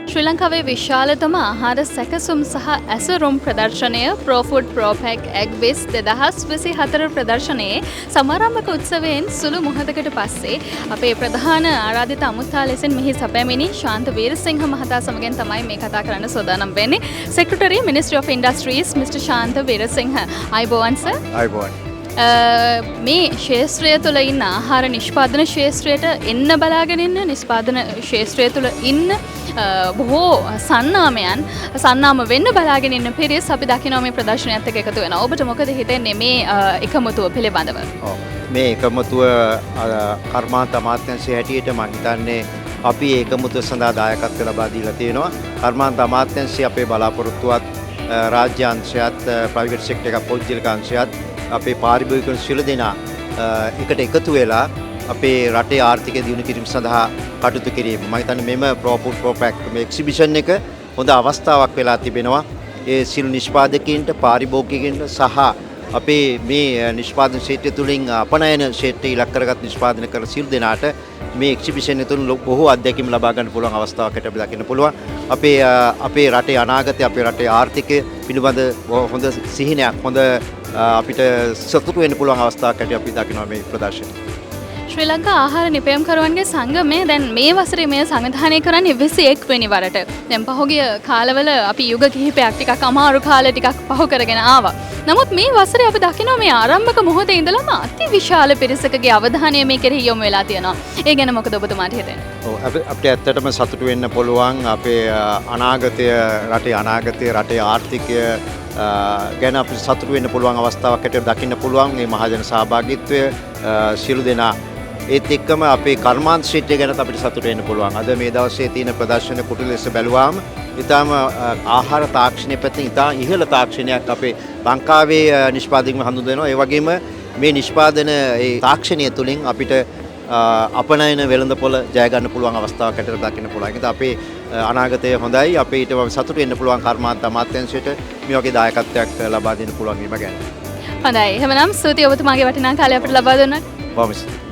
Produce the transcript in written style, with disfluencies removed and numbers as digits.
ශ්‍රී ලංකාවේ විශාලතම ආහාර සැකසුම් සහ ඇසුරුම් ප්‍රදර්ශනය ප්‍රෝෆුඩ් ප්‍රෝපැක් ඇග්බිස් 2024 ප්‍රදර්ශනයේ සමාරම්භක උත්සවයෙන් සුළු මොහොතකට පස්සේ අපේ ප්‍රධාන ආරාධිත අමුත්තා ලෙසින් මෙහි සැපැමිණි ශාන්ත වීරසිංහ මහතා සමගින් තමයි මේ කතා කරන්න සූදානම් වෙන්නේ. Secretary, Ministry of Industries, Mr. Shantha Weerasinghe. ආයුබෝවන් සර්. ආයුබෝවන්. මේ ක්ෂේත්‍රය තුළ ඉන්න, ආහාර නිෂ්පාදන ක්ෂේත්‍රයට එන්න බලාගෙන ඉන්න, නිෂ්පාදන ක්ෂේත්‍රය තුළ ඉන්න බොහෝ සන්නාමයන්, සන්නාම වෙන්න බලාගෙන ඉන්න පිරිස් අපි දකිනවා මේ ප්‍රදර්ශනයත් එක්ක එකතු වෙනවා. ඔබට මොකද හිතෙන්නේ මේ එකමුතුව පිළිබඳව? ඔව්. මේ එකමුතුව කර්මාන්ත අමාත්‍යාංශයේ හැටියට මම හිතන්නේ අපි ඒ එකමුතුව සඳහා දායකත්වය ලබා දීලා තියෙනවා. කර්මාන්ත අමාත්‍යාංශයේ අපේ බලාපොරොත්තුවත් රාජ්‍ය අංශයත්, ප්‍රයිවට් සෙක්ටර් එකක්, පෞද්ගලික අංශයත්, අපේ පාරිභෝගිකයන් සියලු දෙනා එකට එකතු වෙලා අපේ රටේ ආර්ථිකය දියුණු කිරීම සඳහා කටයුතු කිරීම. මම හිතන්නේ මෙම ප්‍රෝෆුඩ් ප්‍රෝපැක් මේ එක්සිබිෂන් එක හොඳ අවස්ථාවක් වෙලා තිබෙනවා. ඒ සියලු නිෂ්පාදකයින්ට, පාරිභෝගිකයින්ට සහ අපේ මේ නිෂ්පාදන ක්ෂේත්‍රය තුළින් අපනයන ක්ෂේත්‍රය ඉලක්ක කරගත් නිෂ්පාදන කරන සියලු දෙනාට මේ එක්සිබිෂන් එක තුළින් බොහෝ අත්දැකීම් ලබා ගන්න පුළුවන් අවස්ථාවක් හැටියට අපි දකින්න පුළුවන්. අපේ රටේ අනාගතය, අපේ රටේ ආර්ථිකය පිළිබඳ හොඳ සිහිනයක්, හොඳ අපිට සතුටු වෙන්න පුළුවන් අවස්ථාවක් හැටියට අපි දකිනවා මේ ප්‍රදර්ශනය. ශ්‍රී ලංකා ආහාර නිපැයුම්කරුවන්ගේ සංගමය දැන් මේ වසරේ මෙය සංවිධානය කරන්නේ 21 වෙනි වරට. දැන් පහුගිය කාලවල අපි යුග කිහිපයක් ටිකක් අමාරු කාල ටිකක් පහු කරගෙන ආවා. නමුත් මේ වසරේ අපි දකිනවා මේ ආරම්භක මොහොතේ ඉඳලම අති විශාල පිරිසකගේ අවධානය මේ කෙරෙහි යොමු වෙලා තියෙනවා. ඒ ගැන මොකද ඔබතුමාට හිතෙන්නේ? ඔව්, අපිට ඇත්තටම සතුටු වෙන්න පුළුවන්. අපේ අනාගතය, රටේ අනාගතය, රටේ ආර්ථිකය ගැන අපිට සතුටු වෙන්න පුළුවන් අවස්ථාවක් හැටියට දකින්න පුළුවන් මේ මහජන සහභාගීත්වය සියලු දෙනා. ඒත් එක්කම අපේ කර්මාන්ත ක්ෂේත්‍රය ගැනත් අපිට සතුටු වෙන්න පුළුවන්. අද මේ දවසේ තියෙන ප්‍රදර්ශන කුටි ලෙස බැලුවාම ඉතාම ආහාර තාක්ෂණය පැත්තෙන් ඉතා ඉහළ තාක්ෂණයක් අපේ ලංකාවේ නිෂ්පාදකයන් හඳුන් දෙනවා. ඒ වගේම මේ නිෂ්පාදන ඒ තාක්ෂණය තුලින් අපිට අපනයන වෙළඳපොළ ජය ගන්න පුළුවන් අවස්ථාවක් හැටියට දකින්න පුළුවන්. ඒක අපේ අනාගතය හොඳයි. අපේ ඊට සතුටු වෙන්න පුළුවන් කර්මාන්ත අමාත්‍යාංශයට මේ වගේ දායකත්වයක් ලබා දෙන්න පුළුවන් වීම ගැන. හොඳයි. එහෙමනම් ස්තුතියි ඔබතුමාගේ වටිනා කාලය අපිට ලබා දුන්නාට. බොහොම ස්තුතියි.